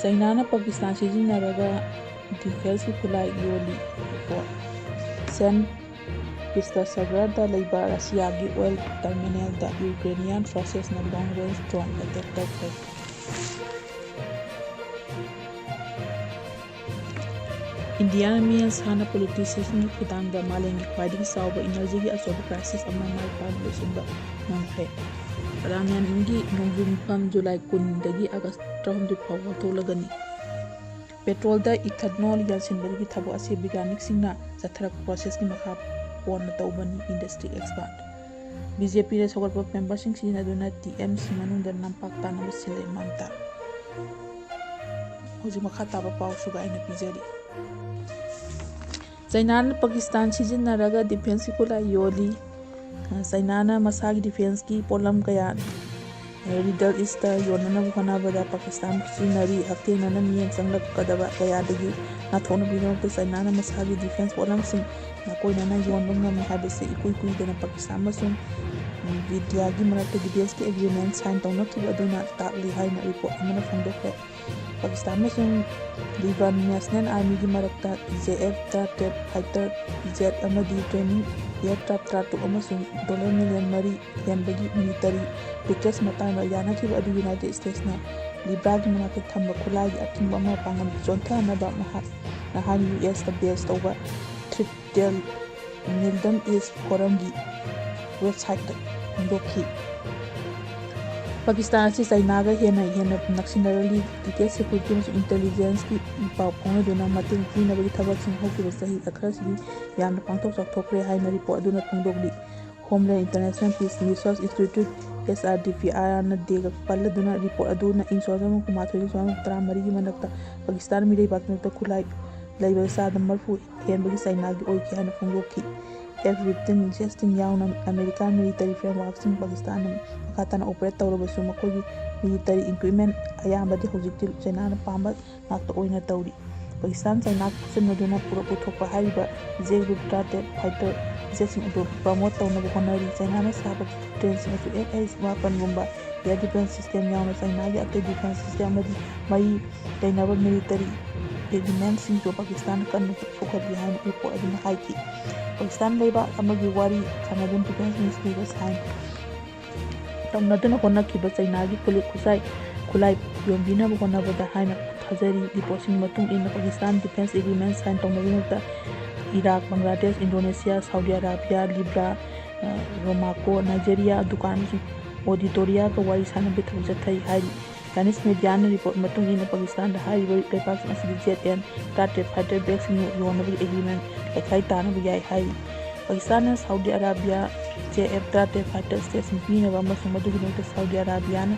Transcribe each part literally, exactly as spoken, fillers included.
ꯆꯩꯅꯥꯅ ꯄꯥꯀꯤꯁꯇꯥꯟ ꯁꯤꯖꯤꯟꯅꯔꯒ ꯗꯤꯐꯦꯟꯁꯀꯤ ꯈꯨꯠꯂꯥꯏ ꯌꯣꯜꯂꯤ꯫ ꯔꯤꯄꯣꯔꯠ꯫ ꯁꯦꯟ ꯄꯤꯇꯔꯁꯕꯔꯒꯗ ꯂꯩꯕ ꯔꯁꯤꯌꯥꯒꯤ ꯑꯣꯏꯜ ꯇꯔꯃꯤꯅꯦꯜꯗ ꯌꯨꯀ꯭ꯔꯦꯅꯤꯌꯥꯟ ꯐꯣꯔꯁꯦꯁꯅ ꯂꯣꯡ ꯔꯦꯟꯖ ꯗ꯭ꯔꯣꯟ ꯑꯦꯇꯦꯛ ꯇꯧꯈ꯭ꯔꯦ꯫ ꯏꯟꯗꯤꯌꯥꯅ ꯃꯤꯌꯥꯟ ꯁꯥꯅ ꯄꯣꯂꯤꯇꯤꯁꯤꯌꯟꯁꯤꯡꯒꯤ ꯈꯨꯠꯊꯥꯡꯗ ꯃꯥꯂꯦꯝꯒꯤ ꯈ꯭ꯋꯥꯏꯗꯒꯤ ꯆꯥꯎꯕ ꯏꯅꯔꯖꯤꯒꯤ ꯑꯆꯧꯕ ꯀ꯭ꯔꯥꯏꯁꯤꯁ ꯑꯃ ꯃꯥꯏ ꯄꯥꯛꯅ ꯂꯣꯏꯁꯤꯟꯕ ꯉꯝꯈ꯭ꯔꯦ꯫ ꯄ꯭ꯔꯙꯥꯟ ꯃꯟꯇ꯭ꯔꯤꯒꯤ ꯅꯣꯡꯖꯨ ꯃꯤꯐꯝ ꯖꯨꯂꯥꯏ ꯀꯨꯟꯗꯒꯤ ꯑꯥꯒꯁ ꯇꯔꯥꯍꯨꯝꯗꯣꯏ ꯐꯥꯎꯕ ꯍꯧꯗꯣꯛꯂꯒꯅꯤ꯫ ꯄꯦꯇ꯭ꯔꯣꯜꯗ ꯏꯊꯅꯣꯜ ꯌꯥꯟꯁꯤꯟꯕꯒꯤ ꯊꯕꯛ ꯑꯁꯤ ꯕꯤꯒ꯭ꯌꯥꯅꯤꯛꯁꯤꯡꯅ ꯆꯠꯊꯔꯛꯄ ꯄ꯭ꯔꯣꯁꯦꯁꯀꯤ ꯃꯈꯥ ꯄꯣꯟꯅ ꯇꯧꯕꯅꯤ, ꯏꯟꯗꯁꯇ꯭ꯔꯤ ꯑꯦꯛꯁꯄꯥꯔꯠ꯫ ꯕꯤ ꯖꯦ ꯄꯤꯗ ꯁꯧꯒꯠꯄ ꯃꯦꯝꯕꯔꯁꯤꯡ ꯁꯤꯖꯤꯟꯅꯗꯨꯅ ꯇꯤ ꯑꯦꯝ ꯁꯤ ꯃꯅꯨꯡꯗ ꯅꯝꯄꯥꯛ ꯇꯥꯅꯕ ꯁꯤꯜꯂꯦ ꯃꯃꯇꯥ꯫ ꯍꯧꯖꯤꯛ ꯃꯈꯥ ꯇꯥꯕ ꯄꯥꯎ ꯁꯨꯒꯥꯏꯅ ꯄꯤꯖꯔꯤ꯫ ꯆꯩꯅꯥꯅ ꯄꯥꯀꯤꯁꯇꯥꯟ ꯁꯤꯖꯤꯟꯅꯔꯒ ꯗꯤꯐꯦꯟꯁꯀꯤ ꯈꯨꯠꯂꯥꯏ ꯌꯣꯜꯂꯤ꯫ ꯆꯩꯅꯥꯅ ꯃꯁꯥꯒꯤ ꯗꯤꯐꯦꯟꯁꯀꯤ ꯄꯣꯠꯂꯝ ꯀꯌꯥ ꯃꯤꯗꯜ ꯏꯁꯇ ꯌꯣꯟꯅꯅꯕ ꯍꯣꯠꯅꯕꯗ ꯄꯥꯀꯤꯁꯇꯥꯟ ꯁꯤꯖꯤꯟꯅꯔꯤ꯫ ꯍꯛꯊꯦꯡꯅꯅ ꯃꯤꯠꯌꯦꯡ ꯆꯪꯂꯛꯀꯗꯕ ꯀꯌꯥꯗꯒꯤ ꯉꯥꯛꯊꯣꯛꯅꯕꯒꯤꯗꯃꯛꯇ ꯆꯩꯅꯥꯅ ꯃꯁꯥꯒꯤ ꯗꯤꯐꯦꯟꯁ ꯄꯣꯠꯂꯝꯁꯤꯡ ꯅꯥꯀꯣꯏꯅꯅ ꯌꯣꯟꯕ ꯉꯝꯃꯤ ꯍꯥꯏꯕꯁꯤ ꯏꯀꯨꯏ ꯀꯨꯏꯗꯅ ꯄꯥꯀꯤꯁꯇꯥꯟ ꯑꯃꯁꯨꯡ ꯏꯟꯗꯤꯌꯥꯒꯤ ꯃꯔꯛꯇ ꯗꯤꯐꯦꯟꯁꯀꯤ ꯑꯦꯒ꯭ꯔꯤꯃꯦꯟ ꯁꯥꯏꯟ ꯇꯧꯅꯈꯤꯕ ꯑꯗꯨꯅ ꯇꯥꯛꯂꯤ ꯍꯥꯏꯅ ꯔꯤꯄꯣꯔꯠ ꯑꯃꯅ ꯐꯣꯡꯗꯣꯛꯈ꯭ꯔꯦ꯫ ꯄꯥꯀꯤꯁꯇꯥꯟ ꯑꯃꯁꯨꯡ ꯂꯤꯕꯥꯟ ꯅꯦꯁꯅꯦꯜ ꯑꯥꯔꯃꯤꯒꯤ ꯃꯔꯛꯇ ꯖꯦ ꯑꯦꯐ ꯇꯔꯥꯇꯔꯦꯠ ꯐꯥꯏꯇꯔ ꯖꯦꯠ ꯑꯃꯗꯤ ꯇ꯭ꯔꯦꯅꯤꯡ ꯑꯦꯌꯔꯀ꯭ꯔꯥꯐ ꯇꯔꯥꯇꯔꯨꯛ ꯑꯃꯁꯨꯡ ꯗꯣꯂꯔ ꯃꯤꯂꯤꯌꯟ ꯃꯔꯤ ꯍꯦꯟꯕꯒꯤ ꯃꯤꯂꯤꯇꯔꯤ ꯄꯦꯀꯦꯖ ꯃꯇꯥꯡꯗ ꯌꯥꯅꯈꯤꯕ ꯑꯗꯨ ꯌꯨꯅꯥꯏꯇꯦꯗ ꯁ꯭ꯇꯦꯠꯁꯅ ꯂꯤꯕ꯭ꯌꯥꯒꯤ ꯃꯅꯥꯛꯇ ꯊꯝꯕ ꯈꯨꯠꯂꯥꯏꯒꯤ ꯑꯊꯤꯡꯕ ꯑꯃ ꯄꯥꯡꯒꯜ ꯆꯣꯟꯊꯍꯟꯅꯕ ꯃꯍꯥꯛ ꯅꯍꯥꯟ ꯌꯨ ꯑꯦꯁꯇ ꯕꯦꯖ ꯇꯧꯕ ꯊ꯭ꯔꯤꯇꯦꯜ ꯃꯤꯗꯜ ꯏꯁ ꯐꯣꯔꯝꯒꯤ ꯋꯦꯕꯁꯥꯏꯠꯇ ꯐꯣꯡꯗꯣꯛꯈꯤ꯫ ꯄꯥꯀꯤꯁꯇꯥꯟ ꯑꯁꯤ ꯆꯩꯅꯥꯒ ꯍꯦꯟꯅ ꯍꯦꯟꯅ ꯅꯛꯁꯤꯟꯅꯔꯛꯂꯤ꯫ ꯗꯤꯇꯦꯜ ꯁꯦꯀ꯭ꯌꯨꯔꯤꯇꯤ ꯑꯃꯁꯨꯡ ꯏꯟꯇꯦꯂꯤꯖꯦꯟꯁꯀꯤ ꯄꯥꯎ ꯐꯥꯎꯅꯗꯨꯅ ꯃꯇꯦꯡ ꯄꯤꯅꯕꯒꯤ ꯊꯕꯛꯁꯤꯡ ꯍꯧꯈꯤꯕ ꯆꯍꯤ ꯈꯔꯁꯤꯗꯤ ꯌꯥꯝꯅ ꯄꯥꯡꯊꯣꯛ ꯆꯥꯎꯊꯣꯛꯈ꯭ꯔꯦ ꯍꯥꯏꯅ ꯔꯤꯄꯣꯔꯠ ꯑꯗꯨꯅ ꯐꯣꯡꯗꯣꯛꯂꯤ꯫ ꯍꯣꯝꯂꯦꯟ international peace research institute, S R D P R ꯑꯥꯔꯅ ꯗꯦꯒ ꯄꯜꯂꯗꯨꯅ ꯔꯤꯄꯣꯔꯠ ꯑꯗꯨꯅ ꯏꯪ ꯁꯣꯛ ꯆꯥꯝꯃꯔꯤ ꯍꯨꯝꯐꯨ ꯃꯥꯊꯣꯏꯗꯒꯤ ꯁꯣꯛ ꯆꯥꯝꯃꯔꯤ ꯍꯨꯝꯐꯨ ꯇꯔꯥ ꯃꯔꯤꯒꯤ ꯃꯔꯛꯇ ꯄꯥꯀꯤꯁꯇꯥꯟ ꯃꯤꯔꯩꯕꯥꯛꯀꯤ ꯃꯔꯛꯇ ꯈꯨꯠꯂꯥꯏ ꯂꯩꯕ ꯆꯥꯗ ꯃꯔꯤꯐꯨ ꯍꯦꯟꯕꯒꯤ ꯆꯩꯅꯥꯒꯤ ꯑꯣꯏꯈꯤ ꯍꯥꯏꯅ ꯐꯣꯡꯗꯣꯛꯈꯤ꯫ ꯑꯦꯐ ꯐꯤꯐꯇꯤꯟ ꯖꯦꯁꯇꯤꯟ ꯌꯥꯎꯅ ꯑꯃꯦꯔꯤꯀꯥꯟ ꯃꯤꯂꯤꯇꯔꯤ ꯐ꯭ꯔꯦꯝꯋꯥꯔꯛꯁꯤꯡ ꯄꯥꯀꯤꯁꯇꯥꯟꯅ ꯃꯈꯥ ꯇꯥꯅ ꯑꯣꯄꯔꯦꯠ ꯇꯧꯔꯕꯁꯨ, ꯃꯈꯣꯏꯒꯤ ꯃꯤꯂꯤꯇꯔꯤ ꯏꯀ꯭ꯋꯤꯞꯃꯦꯟ ꯑꯌꯥꯝꯕꯗꯤ ꯍꯧꯖꯤꯛꯇꯤ ꯆꯩꯅꯥꯅ ꯄꯥꯝꯕ ꯉꯥꯛꯇ ꯑꯣꯏꯅ ꯇꯧꯔꯤ꯫ ꯄꯥꯀꯤꯁꯇꯥꯟ ꯆꯩꯅꯥ ꯈꯨꯠꯁꯝꯅꯗꯨꯅ ꯄꯨꯔꯛ ꯄꯨꯊꯣꯛꯄ ꯍꯥꯏꯔꯤꯕ ꯖꯦ ꯒ꯭ꯔꯨꯞ ꯇꯔꯥꯇꯔꯦꯠ ꯐꯥꯏꯇꯔ ꯖꯦꯠꯁꯤꯡ ꯑꯗꯨ ꯄ꯭ꯔꯃꯣꯠ ꯇꯧꯅꯕ ꯍꯣꯠꯅꯔꯤ꯫ ꯆꯥꯏꯅꯥꯅ ꯁꯥꯕ ꯗ꯭ꯔꯣꯟꯁꯤꯡ ꯑꯗꯨ ꯑꯦꯐ ꯑꯦꯁ ꯃꯥꯄꯟꯒꯨꯝꯕ ꯑꯦꯌꯔ ꯗꯤꯐꯦꯟꯁ ꯁꯤꯁꯇꯦꯝ ꯌꯥꯎꯅ ꯆꯥꯏꯅꯥꯒꯤ ꯑꯇꯩ ꯗꯤꯐꯦꯟꯁ ꯁꯤꯁꯇꯦꯝ ꯑꯃꯗꯤ ꯃꯔꯤ ꯂꯩꯅꯕ ꯃꯤꯂꯤꯇꯔꯤ ꯑꯦꯒ꯭ꯔꯤꯃꯦꯟꯁꯤꯡꯁꯨ ꯄꯥꯀꯤꯁꯇꯥꯟꯅ ꯀꯟꯅ ꯁꯣꯛꯍꯜꯂꯤ ꯍꯥꯏꯅ ꯔꯤꯄꯣꯔꯠ ꯑꯗꯨꯅ ꯍꯥꯏꯈꯤ꯫ ꯄꯥꯀꯤꯁꯇꯥꯟ ꯂꯩꯕꯥꯛ ꯑꯃꯒꯤ ꯋꯥꯔꯤ ꯁꯥꯟꯅꯗꯨꯅ ꯗꯤꯐꯦꯟꯁ ꯃꯤꯅꯤꯁꯇ꯭ꯔꯤꯒ ꯁꯥꯏꯟ ꯇꯧꯅꯗꯨꯅ ꯍꯣꯠꯅꯈꯤꯕ ꯆꯥꯏꯅꯥꯒꯤ ꯈꯨꯠꯂꯤꯛ ꯈꯨꯠꯁꯥꯏ ꯈꯨꯠꯂꯥꯏ ꯌꯣꯟꯕꯤꯅꯕ ꯍꯣꯠꯅꯕꯗ ꯍꯥꯏꯅ ꯊꯥꯖꯔꯤ꯫ ꯔꯤꯄꯣꯔꯠꯁꯤꯡꯒꯤ ꯃꯇꯨꯡ ꯏꯟꯅ ꯄꯥꯀꯤꯁꯇꯥꯟ ꯗꯤꯐꯦꯟꯁ ꯑꯦꯒ꯭ꯔꯤꯃꯦꯟ ꯁꯥꯏꯟ ꯇꯧꯅꯕꯒꯤꯗꯃꯛꯇ Iraq, Bangladesh, Indonesia, Saudi Arabia, Libya, ꯑ, ꯔꯣꯃꯥꯀꯣ, ꯅꯥꯏꯖꯦꯔꯤꯌꯥ, ꯗꯨꯀꯥꯟ ꯑꯃꯁꯨꯡ ꯑꯣꯗꯤꯇꯣꯔꯤꯌꯥꯒ ꯋꯥꯔꯤ ꯁꯥꯟꯅꯕꯒꯤ ꯊꯕꯛ ꯆꯠꯊꯩ ꯍꯥꯏꯔꯤ꯫ ꯆꯥꯏꯅꯤꯁ ꯃꯦꯗꯤꯌꯥꯅ ꯔꯤꯄꯣꯔꯠ ꯃꯇꯨꯡ ꯏꯟꯅ ꯄꯥꯀꯤꯁꯇꯥꯟꯗ ꯍꯥꯏꯔꯤꯕ ꯂꯩꯕꯥꯛꯁꯤꯡ ꯑꯁꯤꯗ ꯖꯦꯠ ꯑꯦꯟ ꯇꯔꯥꯇꯔꯦꯠ ꯐꯥꯏꯇꯔ ꯕꯦꯛꯁꯤꯡ ꯌꯣꯟꯅꯕꯒꯤ ꯑꯦꯒ꯭ꯔꯤꯃꯦꯟ ꯂꯩꯈꯥꯏ ꯇꯥꯅꯕ ꯌꯥꯏ ꯍꯥꯏꯔꯤ꯫ ꯄꯥꯀꯤꯁꯇꯥꯟꯅ ꯁꯥꯎꯗꯤ ꯑꯔꯥꯕꯤꯌꯥ ꯖꯦ ꯑꯦꯐ ꯇꯔꯥꯇꯔꯦꯠ ꯐꯥꯏꯇꯔ ꯖꯦꯠꯁꯤꯡ ꯄꯤꯅꯕ ꯑꯃꯁꯨꯡ ꯃꯗꯨꯒꯤꯗꯃꯛꯇ ꯁꯥꯎꯗꯤ ꯑꯔꯥꯕꯤꯌꯥꯅ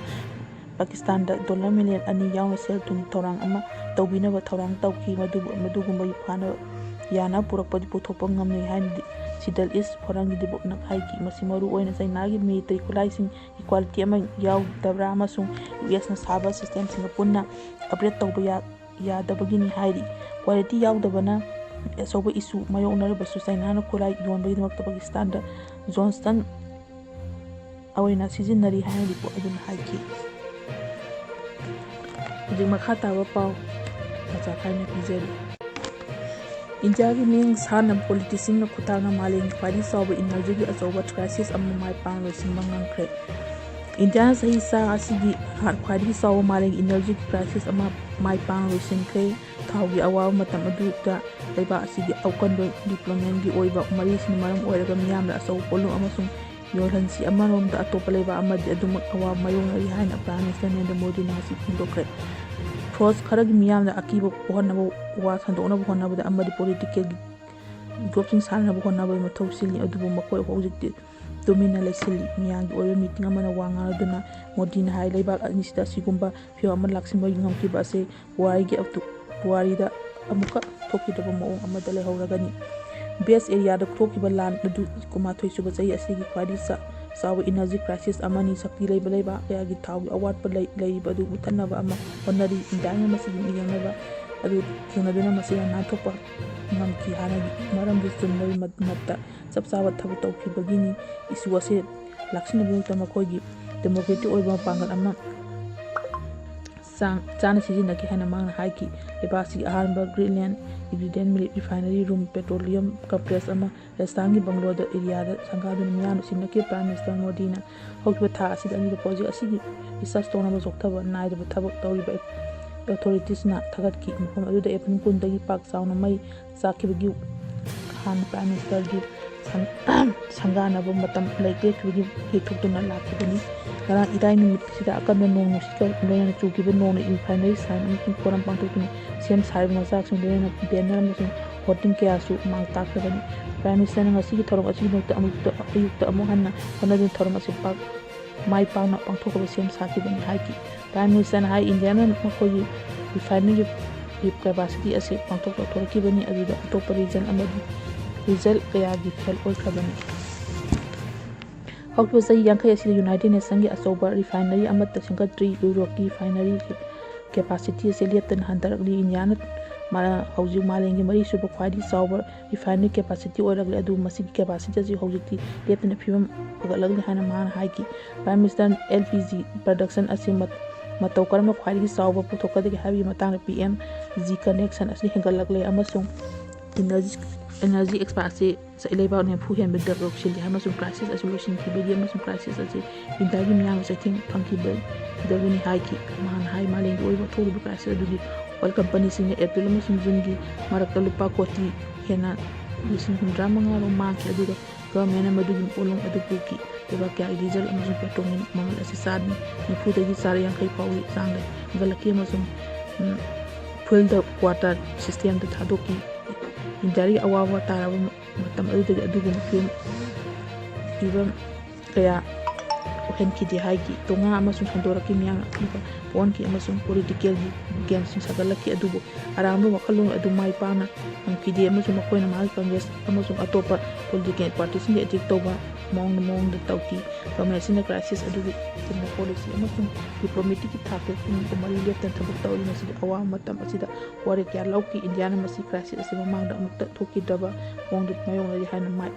ꯄꯥꯀꯤꯁꯇꯥꯟꯗ ꯗꯣꯂꯔ ꯃꯤꯂꯤꯌꯟ ꯑꯅꯤ ꯌꯥꯎꯅ ꯁꯦꯜ ꯊꯨꯝꯒꯤ ꯊꯧꯔꯥꯡ ꯑꯃ ꯇꯧꯕꯤꯅꯕ ꯊꯧꯔꯥꯡ ꯇꯧꯈꯤ꯫ ꯃꯗꯨꯕꯨ, ꯃꯗꯨꯒꯨꯝꯕ ꯐꯥꯅ ꯌꯥꯅ ꯄꯨꯔꯛꯄꯗꯤ ꯄꯨꯊꯣꯛꯄ ꯉꯝꯂꯣꯏ ꯍꯥꯏꯅꯗꯤ ꯁꯤꯗꯜ ꯏꯁ ꯐꯣꯔꯝꯒꯤ ꯗꯤꯕꯣꯛꯅ ꯍꯥꯏꯈꯤ꯫ ꯃꯁꯤ ꯃꯔꯨ ꯑꯣꯏꯅ ꯆꯥꯏꯅꯥꯒꯤ ꯃꯤꯂꯤꯇꯔꯤ ꯈꯨꯠꯂꯥꯏꯁꯤꯡꯒꯤ ꯀ꯭ꯋꯥꯂꯤꯇꯤ ꯑꯃ ꯌꯥꯎꯗꯕ꯭ꯔꯥ ꯑꯃꯁꯨꯡ ꯌꯨ ꯑꯦꯁꯅ ꯁꯥꯕ ꯁꯤꯁꯇꯦꯝꯁꯤꯡꯒ ꯄꯨꯟꯅ ꯑꯞꯒ꯭ꯔꯦꯗ ꯇꯧꯕ ꯌꯥ-, ꯌꯥꯗꯕꯒꯤꯅꯤ ꯍꯥꯏꯔꯤ꯫ ꯀ꯭ꯋꯥꯂꯤꯇꯤ ꯌꯥꯎꯗꯕꯅ ꯑꯆꯧꯕ ꯏꯁꯨ ꯃꯥꯌꯣꯛꯅꯔꯕꯁꯨ ꯆꯥꯏꯅꯥꯅ ꯈꯨꯠꯂꯥꯏ ꯌꯣꯟꯕꯒꯤꯗꯃꯛꯇ ꯄꯥꯀꯤꯁꯇꯥꯟꯗ ꯖꯣꯟꯁꯇꯟ ꯑꯣꯏꯅ ꯁꯤꯖꯤꯟꯅꯔꯤ ꯍꯥꯏꯅ ꯔꯤꯄꯣꯔꯠ ꯑꯗꯨꯅ ꯍꯥꯏꯈꯤ꯫ ꯍꯧꯖꯤꯛ ꯃꯈꯥ ꯇꯥꯕ ꯄꯥꯎ ꯃꯆꯥ ꯈꯥꯏꯅ ꯄꯤꯖꯔꯤ꯫ ꯏꯟꯗꯤꯌꯥꯒꯤ ꯃꯤꯡ ꯁꯥꯟꯅꯕ ꯄꯣꯂꯤꯇꯤꯁꯤꯡꯅ ꯈꯨꯠꯊꯥꯡꯅ ꯃꯥꯂꯦꯝꯒꯤ ꯈ꯭ꯋꯥꯏꯗꯒꯤ ꯆꯥꯎꯕ ꯏꯅꯔꯖꯤꯒꯤ ꯑꯆꯧꯕ ꯀ꯭ꯔꯥꯏꯁꯤꯁ ꯑꯃ ꯃꯥꯏ ꯄꯥꯛꯅ ꯂꯣꯏꯁꯤꯟꯕ ꯉꯝꯈ꯭ꯔꯦ꯫ ꯏꯟꯗꯤꯌꯥꯅ ꯆꯍꯤ ꯆꯥ ꯑꯁꯤꯒꯤ ꯈ꯭ꯋꯥꯏꯗꯒꯤ ꯆꯥꯎꯕ ꯃꯥꯂꯦꯝꯒꯤ ꯏꯅꯔꯖꯤꯒꯤ ꯀ꯭ꯔꯥꯏꯁꯤꯁ ꯑꯃ ꯃꯥꯏ ꯄꯥꯛꯅ ꯂꯣꯏꯁꯤꯟꯈ꯭ꯔꯦ꯫ ꯊꯥꯎꯒꯤ ꯑꯋꯥꯕ ꯃꯇꯝ ꯑꯗꯨꯗ ꯂꯩꯕꯥꯛ ꯑꯁꯤꯒꯤ ꯑꯀꯟꯕ ꯗꯤꯄ꯭ꯂꯣꯃꯦꯟꯒꯤ ꯑꯣꯏꯕ ꯃꯔꯤꯁꯤꯅ ꯃꯔꯝ ꯑꯣꯏꯔꯒ ꯃꯤꯌꯥꯝꯗ ꯑꯆꯧꯕ ꯄꯣꯠꯂꯨꯝ ꯑꯃꯁꯨꯡ ꯌꯣꯜꯍꯟꯁꯤ꯫ ꯑꯃꯔꯣꯝꯗ ꯑꯇꯣꯞꯄ ꯂꯩꯕꯥꯛ ꯑꯃꯗꯤ ꯑꯗꯨꯃꯛ ꯑꯋꯥꯕ ꯃꯥꯌꯣꯛꯅꯔꯤ ꯍꯥꯏꯅ ꯄ꯭ꯔꯥꯏꯝ ꯃꯤꯅꯤꯁꯇꯔ ꯅꯔꯦꯟꯗ꯭ꯔ ꯃꯣꯗꯤꯅ ꯉꯁꯤ ꯐꯣꯡꯗꯣꯛꯈ꯭ꯔꯦ꯫ ꯐ꯭ꯔꯣꯁ ꯈꯔꯒꯤ ꯃꯤꯌꯥꯝꯅ ꯑꯀꯤꯕ ꯄꯣꯛꯍꯟꯅꯕ, ꯋꯥ ꯁꯟꯗꯣꯛꯅꯕ ꯍꯣꯠꯅꯕꯗ ꯑꯃꯗꯤ ꯄꯣꯂꯤꯇꯤꯀꯦꯜꯒꯤ ꯒ꯭ꯔꯨꯞꯁꯤꯡ ꯁꯥꯟꯅꯅꯕ ꯍꯣꯠꯅꯕꯗ ꯃꯊꯧ ꯁꯤꯜꯂꯤ, ꯑꯗꯨꯕꯨ ꯃꯈꯣꯏ ꯍꯧꯖꯤꯛꯇꯤ ꯇꯨꯃꯤꯟꯅ ꯂꯩꯁꯤꯜꯂꯤ꯫ ꯃꯤꯌꯥꯝꯒꯤ ꯑꯣꯏꯕ ꯃꯤꯇꯤꯡ ꯑꯃꯅ ꯋꯥ ꯉꯥꯡꯂꯗꯨꯅ ꯃꯣꯗꯤꯅ ꯍꯥꯏ, ꯂꯩꯕꯥꯛ ꯑꯅꯤꯁꯤꯗ ꯑꯁꯤꯒꯨꯝꯕ ꯐꯤꯚꯝ ꯑꯃ ꯂꯥꯛꯁꯤꯟꯕ ꯉꯝꯈꯤꯕ ꯑꯁꯤ ꯄꯨꯋꯥꯔꯤꯒꯤ ꯑꯇꯨ-, ꯄꯨꯋꯥꯔꯤꯗ ꯑꯃꯨꯛꯀ ꯊꯣꯛꯈꯤꯗꯕ ꯃꯑꯣꯡ ꯑꯃꯗ ꯂꯩꯍꯧꯔꯒꯅꯤ꯫ ꯕꯦꯁ ꯑꯦꯔꯤꯌꯥꯗ ꯊꯣꯛꯈꯤꯕ ꯂꯥꯟ ꯑꯗꯨ ꯀꯨꯟꯃꯥꯊꯣꯏ ꯁꯨꯕ ꯆꯍꯤ ꯑꯁꯤꯒꯤ ꯈ꯭ꯋꯥꯏꯗꯒꯤ ꯆꯥ-, ꯆꯥꯎꯕ ꯏꯅꯔꯖꯤ ꯀ꯭ꯔꯥꯏꯁꯤꯁ ꯑꯃꯅꯤ꯫ ꯁꯛꯇꯤ ꯂꯩꯕ ꯂꯩꯕꯥꯛ ꯀꯌꯥꯒꯤ ꯊꯥꯎꯒꯤ ꯑꯋꯥꯠꯄ ꯂꯩ-, ꯂꯩꯔꯤꯕ ꯑꯗꯨ ꯃꯨꯠꯊꯠꯅꯕ ꯑꯃ ꯍꯣꯠꯅꯔꯤ꯫ ꯏꯟꯗꯤꯌꯥꯅ ꯃꯁꯤꯒꯤ ꯃꯤꯌꯦꯡꯅꯕ ꯑꯗꯨ ꯊꯦꯡꯅꯗꯨꯅ ꯃꯁꯤꯗ ꯅꯥꯟꯊꯣꯛꯄ ꯉꯝꯈꯤ꯫ ꯍꯥꯟꯅꯒꯤ ꯃꯔꯝꯗꯨ ꯆꯨꯝꯕꯒꯤ ꯃꯠ-, ꯃꯠꯇ ꯆꯞ ꯆꯥꯕ ꯊꯕꯛ ꯇꯧꯈꯤꯕꯒꯤꯅꯤ꯫ Issue ꯑꯁꯤ ꯂꯥꯛꯁꯤꯟꯅꯕꯒꯤꯗꯃꯛꯇ ꯃꯈꯣꯏꯒꯤ democratic ꯑꯣꯏꯕ ꯃꯄꯥꯡꯒꯜ ꯑꯃ ꯆꯥꯡ ꯆꯥꯅ ꯁꯤꯖꯤꯟꯅꯈꯤ ꯍꯥꯏꯅ ꯃꯍꯥꯛꯅ ꯍꯥꯏꯈꯤ꯫ ꯂꯩꯕꯥꯛ ꯑꯁꯤꯒꯤ ꯑꯍꯥꯟꯕ Greenland Ingredient Refinery Room Petroleum Complex ꯑꯃ ꯔꯥꯖꯁꯊꯥꯟꯒꯤ ꯕꯪꯒꯂꯣꯔ ꯑꯦꯔꯤꯌꯥꯗ ꯁꯪꯒꯥꯗꯨꯅ ꯃꯤꯌꯥꯝꯅ ꯁꯤꯟꯅꯈꯤ꯫ Prime Minister ꯃꯣꯗꯤꯅ ꯍꯧꯈꯤꯕ ꯊꯥ ꯑꯁꯤꯗ ꯑꯅꯤꯗ project ꯑꯁꯤꯒꯤ research ꯇꯧꯅꯕ ꯆꯣꯛꯊꯕ ꯅꯥꯏꯗꯕ ꯊꯕꯛ ꯇꯧꯔꯤꯕ authorities ꯅ ꯊꯥꯒꯠꯈꯤ꯫ ꯃꯐꯝ ꯑꯗꯨꯗ April ꯀꯨꯟꯗꯒꯤ ꯄꯥꯛ ꯆꯥꯎꯅ ꯃꯩ ꯆꯥꯛꯈꯤꯕꯒꯤ ꯍꯥꯟꯅ Prime Minister ꯒꯤ ꯁꯪ-, ꯁꯪꯒꯥꯅꯕ ꯃꯇꯝ ꯂꯩꯇꯦ ꯍꯥꯏꯕꯒꯤ ꯌꯩꯊꯣꯛꯇꯨꯅ ꯂꯥꯛꯈꯤꯕꯅꯤ꯫ ꯉꯔꯥꯡ ꯏꯔꯥꯏ ꯅꯨꯃꯤꯠꯁꯤꯗ ꯑꯀꯟꯕ ꯅꯣꯡ ꯅꯨꯡꯁꯤꯠꯀ ꯂꯣꯏꯅꯅ ꯆꯨꯈꯤꯕ ꯅꯣꯡꯅ refinery ꯁꯥꯏꯟ ꯑꯃꯁꯨꯡ ꯊꯧꯔꯝ ꯄꯥꯡꯊꯣꯛꯇꯨꯅ ꯁꯦꯝ ꯁꯥꯔꯤꯕ ꯃꯆꯥꯛꯁꯤꯡ ꯂꯣꯏꯅꯅ banner ꯑꯃꯁꯨꯡ hoarding ꯀꯌꯥꯁꯨ ꯃꯥꯡ ꯇꯥꯛꯈ꯭ꯔꯕꯅꯤ꯫ Prime Minister ꯅ ꯉꯁꯤꯒꯤ ꯊꯧꯔꯝ ꯑꯁꯤꯒꯤꯗꯃꯛꯇ ꯑꯃꯨꯛꯇ, ꯑꯌꯨꯛꯇ ꯑꯃꯨꯛ ꯍꯟꯅ ꯍꯣꯠꯅꯗꯨꯅ ꯊꯧꯔꯝ ꯑꯁꯤ ꯄꯥꯛ-, ꯃꯥꯏ ꯄꯥꯛꯅ ꯄꯥꯡꯊꯣꯛꯅꯕ ꯁꯦꯝ ꯁꯥꯈꯤꯕꯅꯤ ꯍꯥꯏꯈꯤ꯫ Prime Minister ꯅ ꯍꯥꯏ, India ꯅ ꯃꯈꯣꯏꯒꯤ refinery capacity ꯑꯁꯤ ꯄꯥꯡꯊꯣꯛ ꯆꯥꯎꯊꯣꯔꯛꯈꯤꯕꯅꯤ, ꯑꯗꯨꯗ ꯑꯇꯣꯞꯄ region ꯑꯃꯗꯤ result ꯀꯌꯥꯒꯤ fail ꯑꯣꯏꯈ꯭ꯔꯕꯅꯤ꯫ ꯍꯧꯈꯤꯕ ꯆꯍꯤ ꯌꯥꯡꯈꯩ ꯑꯁꯤꯗ United Nation ꯒꯤ ꯑꯆꯧꯕ refinery ꯑꯃꯠꯇ ꯁꯦꯝꯒꯠꯇ꯭ꯔꯤ꯫ ꯌꯨꯔꯣꯞꯀꯤ refinery capacity ꯑꯁꯤ ꯂꯦꯞꯇꯅ ꯍꯟꯊꯔꯛꯂꯤ꯫ ꯏꯟꯗꯤꯌꯥꯅ ꯃꯥ-, ꯍꯧꯖꯤꯛ ꯃꯥꯂꯦꯝꯒꯤ ꯃꯔꯤꯁꯨꯕ ꯈ꯭ꯋꯥꯏꯗꯒꯤ ꯆꯥꯎꯕ refinery capacity ꯑꯣꯏꯔꯛꯂꯤ, ꯑꯗꯨꯕꯨ ꯃꯁꯤꯒꯤ capacity ꯑꯁꯤ ꯍꯧꯖꯤꯛꯇꯤ ꯂꯦꯞꯇꯅ ꯐꯤꯕꯝ ꯐꯒꯠꯂꯛꯂꯤ ꯍꯥꯏꯅ ꯃꯍꯥꯛꯅ ꯍꯥꯏꯈꯤ꯫ Prime Minister ꯅ L P G production ꯑꯁꯤ ꯃꯠ-, ꯃꯇꯧ ꯀꯔꯝꯅ ꯈ꯭ꯋꯥꯏꯗꯒꯤ ꯆꯥꯎꯕ ꯄꯨꯊꯣꯛꯀꯗꯒꯦ ꯍꯥꯏꯕꯒꯤ ꯃꯇꯥꯡꯗ P M G connection ꯑꯁꯤ ꯍꯦꯟꯒꯠꯂꯛꯂꯦ ꯑꯃꯁꯨꯡ energy, energy export ꯑꯁꯤ ꯆ-, ꯂꯩꯕꯥꯛ ꯅꯤꯐꯨ ꯍꯦꯟꯕꯗ ꯌꯧꯁꯤꯜꯂꯤ ꯑꯃꯁꯨꯡ crisis ꯑꯁꯤ ꯂꯣꯏꯁꯤꯟꯈꯤꯕꯒꯤ ꯑꯃꯁꯨꯡ crisis ꯑꯁꯤ ꯏꯟꯗꯤꯌꯥꯒꯤ ꯃꯤꯌꯥꯝꯒꯤ ꯆꯩꯊꯦꯡ ꯐꯪꯈꯤꯕꯗꯒꯤꯅꯤ ꯍꯥꯏꯈꯤ꯫ ꯃꯍꯥꯛꯅ ꯍꯥꯏ, ꯃꯥꯂꯦꯝꯒꯤ ꯑꯣꯏꯕ ꯊꯣꯛꯂꯤꯕ crisis ꯑꯗꯨꯒꯤ oil company ꯁꯤꯡꯅ April ꯑꯃꯁꯨꯡ June ꯒꯤ ꯃꯔꯛꯇ ꯂꯨꯄꯥ ꯀꯣꯇꯤ ꯍꯦꯟꯅ ꯂꯤꯁꯤꯡ ꯍꯨꯝꯗ꯭ꯔꯥ ꯃꯉꯥ ꯔꯣꯝ ꯃꯥꯡꯈꯤ, ꯑꯗꯨꯒ government ꯅ ꯃꯗꯨꯒꯤ ꯄꯣꯠꯂꯨꯝ ꯑꯗꯨ ꯄꯨꯈꯤ꯫ ꯂꯩꯕꯥꯛ ꯀꯌꯥꯒꯤ diesel ꯑꯃꯁꯨꯡ petrol ꯒꯤ ꯃꯃꯜ ꯑꯁꯤ ꯆꯥ ꯅꯤꯐꯨꯗꯒꯤ ꯆꯥ ꯌꯥꯡꯈꯩ ꯐꯥꯎꯕꯒꯤ ꯆꯥꯡꯗ ꯍꯦꯟꯒꯠꯂꯛꯈꯤ ꯑꯃꯁꯨꯡ, ꯎꯝ, fuel the quota system ꯗ ꯊꯥꯗꯣꯛꯈꯤ꯫ ꯏꯟꯗꯤꯌꯥꯒꯤ ꯑꯋꯥꯕ ꯇꯥꯔꯕ ꯃꯇꯝ ꯑꯗꯨꯗꯒꯤ ꯑꯗꯨꯒꯨꯝꯕ ꯐꯤꯕꯝ, ꯐꯤꯕꯝ ꯀꯌꯥ ꯑꯣꯏꯍꯟꯈꯤꯗꯦ ꯍꯥꯏꯈꯤ꯫ ꯇꯣꯉꯥ ꯑꯃꯁꯨꯡ ꯁꯟꯗꯣꯔꯛꯀꯤ ꯃꯤꯌꯥꯝꯅ ꯑꯀꯤꯕ ꯄꯣꯛꯍꯟꯈꯤ ꯑꯃꯁꯨꯡ political ꯒꯤ game ꯁꯤꯡ ꯁꯥꯒꯠꯂꯛꯈꯤ, ꯑꯗꯨꯕꯨ ꯑꯔꯥꯟꯕ ꯋꯥꯈꯜꯂꯣꯟ ꯑꯗꯨ ꯃꯥꯏ ꯄꯥꯛꯅ ꯉꯝꯈꯤꯗꯦ ꯑꯃꯁꯨꯡ ꯃꯈꯣꯏꯅ ꯃꯍꯥꯛꯀꯤ Congress ꯑꯃꯁꯨꯡ ꯑꯇꯣꯞꯄ political party ꯁꯤꯡꯗ attack ꯇꯧꯕ ꯃꯑꯣꯡꯗ ꯃꯑꯣꯡꯗ ꯇꯧꯈꯤ꯫ ꯒꯚꯔꯟꯃꯦꯟꯠ ꯑꯁꯤꯅ ꯀ꯭ꯔꯥꯏꯁꯤꯁ ꯑꯗꯨꯒꯤ ꯊꯤꯡꯕ ꯄꯣꯂꯤꯁꯤ ꯑꯃꯁꯨꯡ ꯗꯤꯄ꯭ꯂꯣꯃꯦꯇꯤꯛꯀꯤ ꯊꯥꯛꯇ ꯄꯨꯡ ꯀꯨꯟꯃꯔꯤ ꯂꯦꯞꯇꯅ ꯊꯕꯛ ꯇꯧꯔꯤ꯫ ꯃꯁꯤꯗ ꯑꯋꯥꯕ ꯃꯇꯝ ꯑꯁꯤꯗ ꯋꯥꯔꯦꯞ ꯀꯌꯥ ꯂꯧꯈꯤ꯫ ꯏꯟꯗꯤꯌꯥꯅ ꯃꯁꯤ ꯀ꯭ꯔꯥꯏꯁꯤꯁ ꯑꯁꯤ ꯃꯃꯥꯡꯗ ꯑꯃꯨꯛꯇ ꯊꯣꯛꯈꯤꯗ꯭ꯔꯕ ꯃꯑꯣꯡꯗ ꯃꯥꯌꯣꯛꯅꯔꯤ ꯍꯥꯏꯅ ꯃꯥꯏ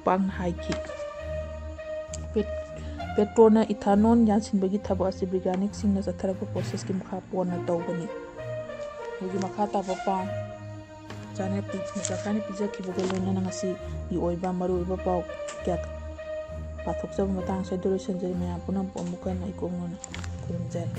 ꯄꯥꯛꯅ ꯍꯥꯏꯈꯤ꯫ ꯄꯦꯠ-, ꯄꯦꯇ꯭ꯔꯣꯅ ꯏꯊꯥꯅꯣꯜ ꯌꯥꯟꯁꯤꯟꯕꯒꯤ ꯊꯕꯛ ꯑꯁꯤ ꯕꯤꯒ꯭ꯌꯥꯅꯤꯛꯁꯤꯡꯅ ꯆꯠꯊꯔꯛꯄ ꯄ꯭ꯔꯣꯁꯦꯁꯀꯤ ꯃꯈꯥ ꯄꯣꯟꯅ ꯇꯧꯕꯅꯤ꯫ ꯍꯧꯖꯤꯛ ꯃꯈꯥ ꯇꯥꯕ ꯄꯥꯎ ꯆꯥꯅ ꯄꯤ-, ꯃꯆꯥ ꯈꯔꯅ ꯄꯤꯖꯈꯤꯕꯒ ꯂꯣꯏꯅꯅ ꯉꯁꯤꯒꯤ ꯑꯣꯏꯕ ꯃꯔꯨꯑꯣꯏꯕ ꯄꯥꯎ ꯀꯌꯥ ꯄꯥꯊꯣꯛꯆꯕ ꯃꯇꯥꯡ ꯑꯁꯤꯗ ꯂꯣꯏꯁꯤꯟꯖꯔꯤ꯫ ꯃꯌꯥꯝ ꯄꯨꯝꯅꯃꯛꯄꯨ ꯑꯃꯨꯛꯀ ꯍꯟꯅ ꯏꯀꯣꯛ ꯅꯧꯅ ꯈꯨꯔꯨꯝꯖꯔꯤ꯫